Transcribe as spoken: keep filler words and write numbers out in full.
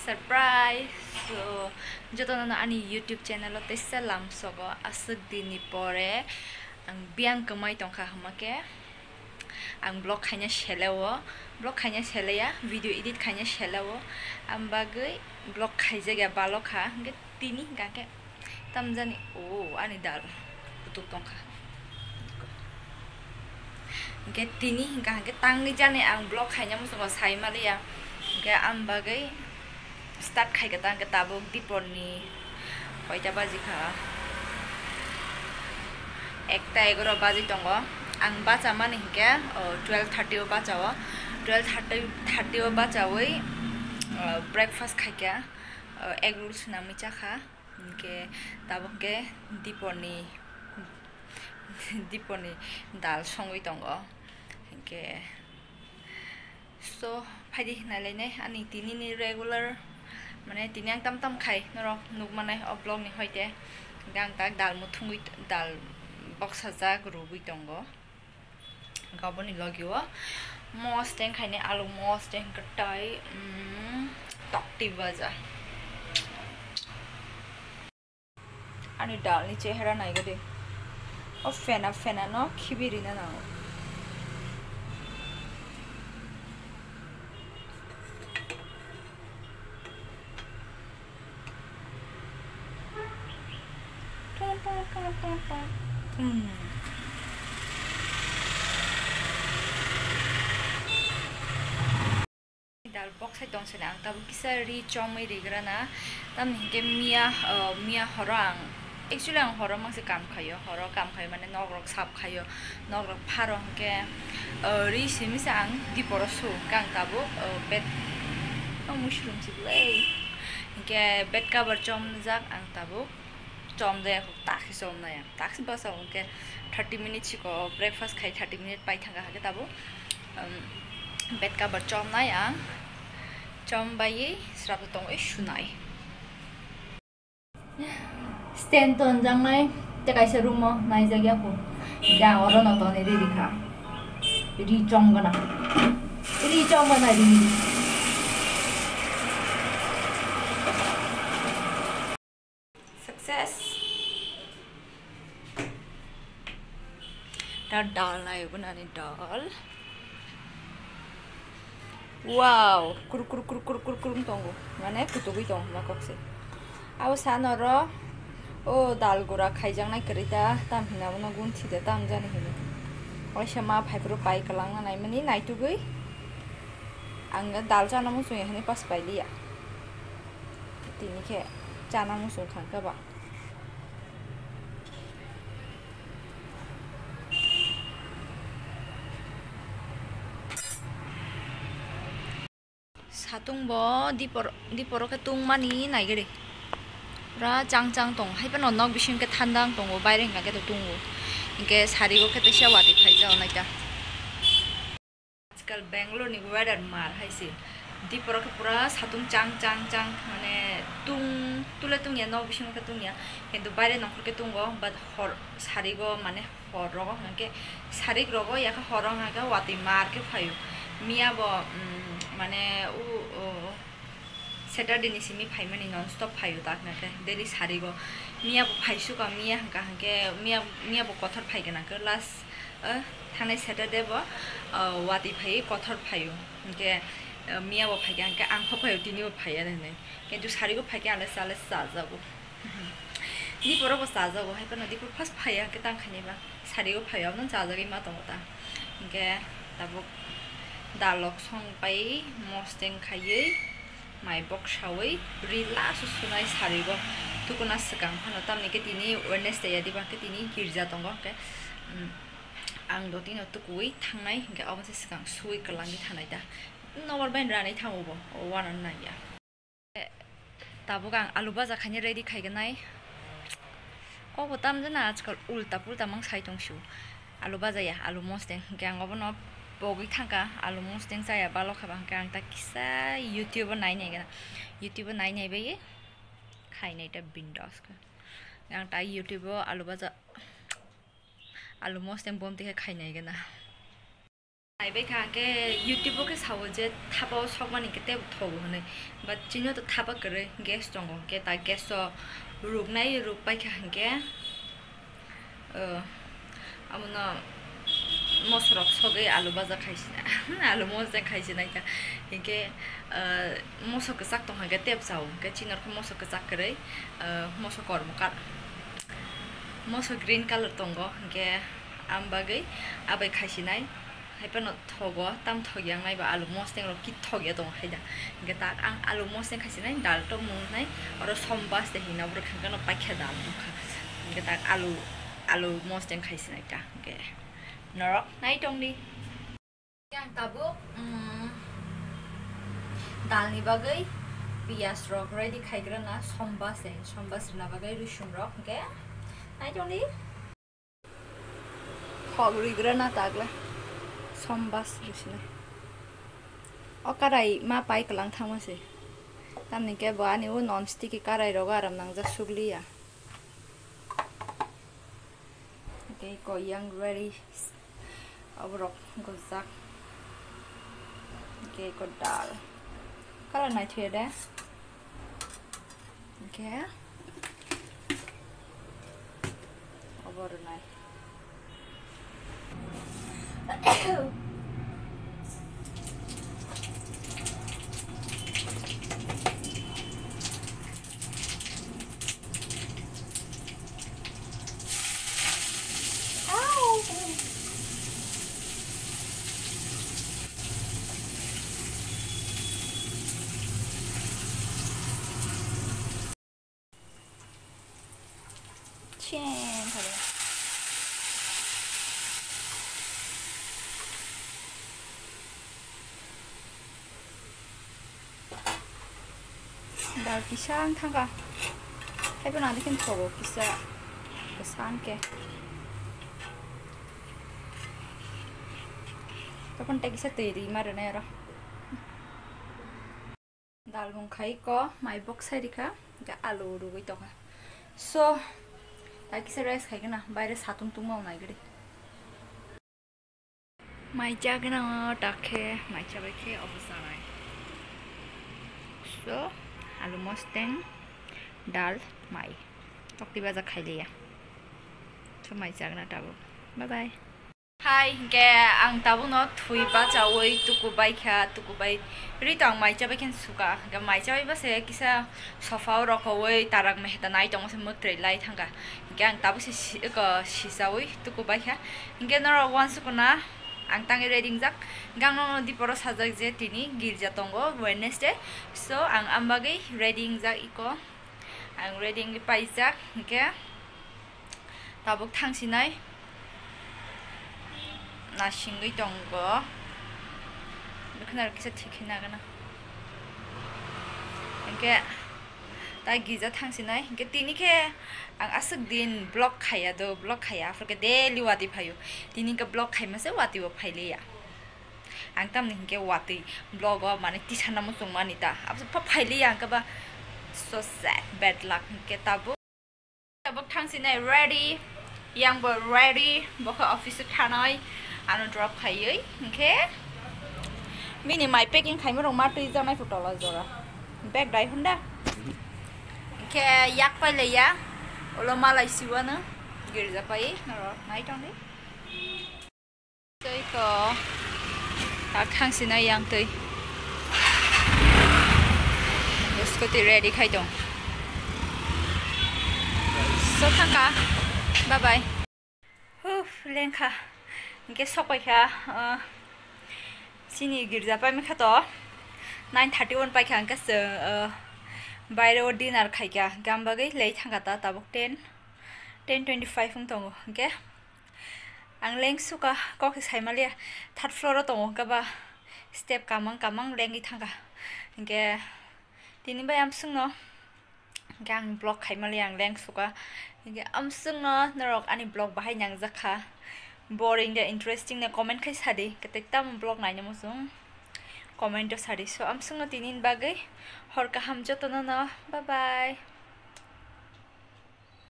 Surprise! So, jotono ani YouTube channel o teisa lamsogo. Aswk dinni pore ang biyang kwmai tongkha, hwnba khe ang vlog khaina selao, vlog khaina selaya, video edit khaina selao, am bagwi vlog khaijakya balokha, hwnkhe tini hwnkha khe tamjani, o ani dal kutuk tongkha. Hwnkhe tini hwnkha hwnkhe tangwi jani ang vlog khaina muchungo sai maliya. Hwnkhe am bagwi start khaikha ta hwnkhe tabuk diporni koita baji kha? Ekta egaro baji tongo. Ang bachamani hwnkhe, o, twelve thirty o bachao. Twelve thirty, thirty o bachawi, o, breakfast khaikha. O, egg roll swnamwi chakha. Hwnkhe tabuk khe diporni, diporni dal songwi tongo. Hwnkhe, so, phaidi nailainai ani tinini regular, mane tini ang tam tam khai norok nukmanai o vlog ni hoite. Hwnkhe ang tak dal muthungwi, dal boksajak rwgwi tongo. Hwnkhe aboni logi o mosteng khainai, alu mosteng kwtai, mm, tokti baja. Ani dalni chehera naigadi. O phena phena no khibi rina nango. Pum, pum, pum, pum, pum. Hmm. Dal boksai tong sini ang tabuk kisa ri chomwi rigrana. Tamni hwnkhe miya, uh, miya horo ang, actually ang horo mangse kam khaio, horo kam khaio mane nok rok sap khaio, nok rok pharo hwnkhe, uh, ri simi se ang diporo su hwnkhe ang tabuk, uh, bed, oh, mushroom si bwlai. Hwnkhe bed cover chomjak ang tabuk. Chomjaya kho, taksi chomnaya. Taksi basa hwnkhe thirty minutes siko breakfast khai thirty minute pai thangkha hwnkhe tabuk, um, bed cover chomnai ang. Chombaiwi srapsa tongwi sunai. Stand tonjaknai tei kaisa room o naijakya kho. Hwnkhe ang orono tonwi riri kha. Ri chomgana. Ri chomgana ri. Success. Da dal nai gunani dal. Wow, kur kur kur kur kur kur wng tongo. Mane kutugwi tongo hwnba kok se. Abo sanoro o dal gura khaijaknai kwrwi ta, tam hwnwi abono gunthi de tam jani hwnwi. Waisa ma phaiphuru pai kwlangna naimani naitugwi. Ang dal chana muchungya hwnwi pas pailiya. Tini khe chana muchung thangkha ba. Satung bo dipor, diporo khe tungmani naigari. Pura chang chang tong. Hai phano nok bising khe thanda wng tongo, baire hwnkha khe to tungo. Hinkhe sari o khe teisa watwi phaijak naita. Ajkal Bangalore ni weather mar hai se. Diporo khe pura satung chang chang chang, mane tung tule tungya, nok bisingo khe tungya. Kintu baire nongkhor khe tungo, but hor sari go mane hor rogo hwnkhe sarik rogo yakhe horo hwnkhe watwi mar khe phaio. Miya bo, mm, mane u, u, Saturday ni simi phaimani non stop phaio tak hwnkhe daily sari go. Miya bo phaisukha, miya hwnkha hwnkhe miya, miya bo kothor phaikha nangkhe last, eh, thangnai Saturday bo, eh, watwi phaiwi kothor phaio. Hwnkhe, eh, miya bo phaikha hwnkhe ang kho phaio, tini bo phaiya hwnwi. Kintu sari go phaikhe ale chale chajago. Diporo bo chajago, hai phano dipor first phaiya hwnkhe tang khainai ba. Sari go phaio, abono chajagwi ma tongo ta. Hwnkhe tabuk dalok song pai mosteng khaiwi. Mai boksawi ri last o sunai sarigo tukuna swkang phano, tamni khe tini Wednesday ya, diba khe tini girja tongo, hwnkhe, um, ang do tino tukuwi thangnai, hwnkhe omo se swkang suwi kwlangwi thangnai ta. Nobar bai ranai thango bo, o wanano nangya. Tabuk ang alu baja khaina ready khaiganai. Kok bo tamjana ajkal ulta pulta mang sai tong su. Alu baja ya, alu mosteng. Hwnkhe ang obono pogwi thangkha, alu mosteng chaya balok kha ba, hwnkhe ang ta kisa YouTube o nai nai gana. YouTube o nai nai bai khainai ta bindos kha. Ang ta YouTube o alu baja, alu mosteng bomti khe khainai gana. Naibaikha hwnkhe YouTube o khe sao je thapa o sokmani hwnkhe teibo thogo hwnwi, but chini o to thapa kwrwi, gas tongo, hwnkhe ta gas o ruknai rukpaikha hwnkhe, uh, amono mosorok sogwi alu baja khaisi, alu mosdeng khaisi naikha, hwnkhe, uh, moso kwchak tongkha hwnkhe teibo sao, hwnkhe chini o khe moso kwchak kwrwi, uh, moso kormo kar, moso green colour tongo, hwnkhe am bagwi abai khaisinai. Hai phano thogo, tam thok yang nai ba alu mosdeng rok ki thok ya tongo hai da. Hingke tak ang alu mosdeng khai sinai dal tong mung nai, oro sombas de hina borok hingke no paikha dal nukha. Hingke tak alu, alu mosdeng khai sinai ta hingke norok nai tong di. Yang tabuk, mm, dal ni bagwi piyas rok ready khai gra na sombas de, sombas rina bagwi rusum rok hingke nai tong di. Khok rwi gra na tagla. Sombas rwi sina. O karai ma pai kwlang thangma se. Tamni khe bo ani o non stick karai rogo aram nangjak sukliya. Tei ko yang ready. Oborok gojak. Tei ko dal. Karai naithuya de. Hingke obo rwnai. Chen thare. Dal kisa wng thangkha. Haiphano ani khe thogo kisa kwsa wng khe. Tokon tei kisa twi rima rwnai oro. Dal mung khai ko mai bok sai rikha, hingke alu rugui tongkha. So, tai kisa rest khai gana, baire satung tungma nai gari. Mai cha gana ta khe, mai cha bai khe obo chanai. So, alu mosteng, dal, mai. Tokti baja khai liya. So, mai cha gana tabuk. Bye bye. Hai, hingke ang tabukno thwi bachaui tuku baikha, tuku bai ri tong mai chabai khe suka. Hingke mai chabai ba se kisa sofa o rokoui tarak mehta nai tongo se mwtrwi lai thangkha. Hingke ang tabuk se si-, eko sisaui tuku baikha. Hingke norok wansukuna ang tangwi ready wngjak. Hingke ang nono diporo sajak je tini girja tongo Wednesday. So, ang ambagwi ready wngjak iko. Ang ready wngwi paijak, hingke tabuk thangsinai nasingwi tongo. Bekheno kisa thik khe nagana. Hingke tai gija thangsinai, hingke tini khe ang aswk din vlog khaiya do, vlog khaiya, aphuru khe daily watwi phaio. Tini hingke vlog khaima se watwi bo phailiya. Ang tamni hingke watwi vlog o mane tisana muchungmani ta. Aboni pha phailiya ang khe ba so sad, bad luck hingke tabuk. Tabuk thangsinai ready, yang bo ready, bo khe office o thanai, ano drop khaiwi hingke bini mai packing khaima rok ma twi janai phu tola jora. Bag dai hwnda. Hingke yak pai laiya, ulo malai siwano girja pai norok nai tongdi. Tei ko tak thangsinai yang tei. Scooty ready khai tong. So thangka. Bye bye. Huf, lengkha. Hingke sok paikha, uh, chini girja paimikha to. Nine thirty one paikha hingke chwng, uh, baire o dinner khaikha. Hingke ang bagwi lei thangkha ta tabuk ten, ten twenty five wng tongo. Hingke Ang leng suka kok se saimaliya, third floor o tongo hwnkhe ba step kamang kamang lengwi thangkha. Hinkhe tini bai amswkno hinkhe ang vlog khaimaliya, ang leng suka. Hinkhe amswkno norok ani vlog bahai nangjakha, boring de interesting de comment khai sadi, kwtai tamo vlog naina muchung comment o sadi. So amswkno tini ni bagwi hor kaham jotono no, bye bye.